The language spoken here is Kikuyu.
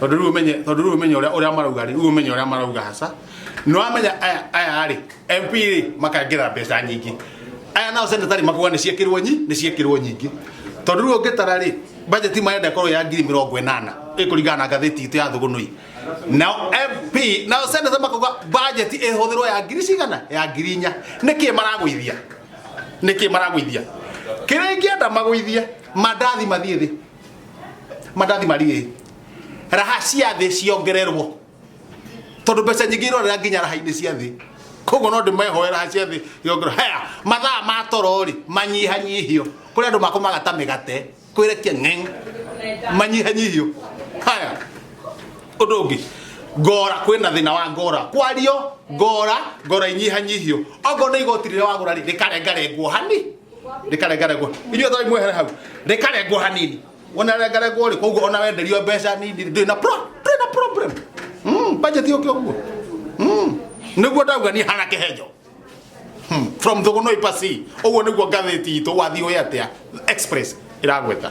Tondũ rĩu ũmenye, tondũ rĩu ũmenye ũrĩa ũrĩa marauga rĩ, rĩu ũmenye ũrĩa marauga haca. Nĩ wamenya aya aya rĩ, MP rĩ makaingĩra mbeca nyingĩ. Aya nao senator rĩ makauga nĩ ciĩkĩrwo nyi, nĩ ciĩkĩrwo nyingĩ. Tondũ rĩu ũngĩtara rĩ, budget marenda ĩkorwo ya 80,000 ĩkũringana na ngathĩti itũ ya Thũgũnũi. Nao MP, nao senator makauga budget ĩhũthĩrwo ya ngiri cigana? Ya 4,000. Nĩkĩ maragũithia? Nĩkĩ maragũithia? Kĩrĩa ingĩenda magũithie, mandathi mathiĩ thĩ. Mandathi mathiĩ thĩ. Raha cia thĩ ciongererwo. Tondũ mbeca nyingĩ irorera nginya raha-inĩ cia thĩ. Koguo no ndĩmehoe raha cia thĩ ciongererwo. Haya, mathaa ma toro rĩ, manyihanyihio. Kũrĩ andũ makomaga ta mĩgate, kwĩrekia ng'eng. Manyihanyihio. Haya, ũndũ ũngĩ, ngora, kwĩna thĩna wa ngora. Kwario, ngora, ngora inyihanyihio. Okorwo nĩ igoti rĩrĩa wagũra rĩ, rĩkarengarengwo hani. Rĩkarengarengwo. Inyuĩ thoi mwehere hau. Rĩkarengwo hanini. Wona rengarengwo rĩ, koguo ona wenderio mbeca nini ndũrĩ na pro, ndũrĩ na problem. Budget yũke ũguo. Nĩguo ndauga niĩ hana kĩhenjo. From Thũgũnũi Pasi. Ũguo nĩguo ngathĩti itũ wathiĩ ũĩ atĩa Express ĩragweta.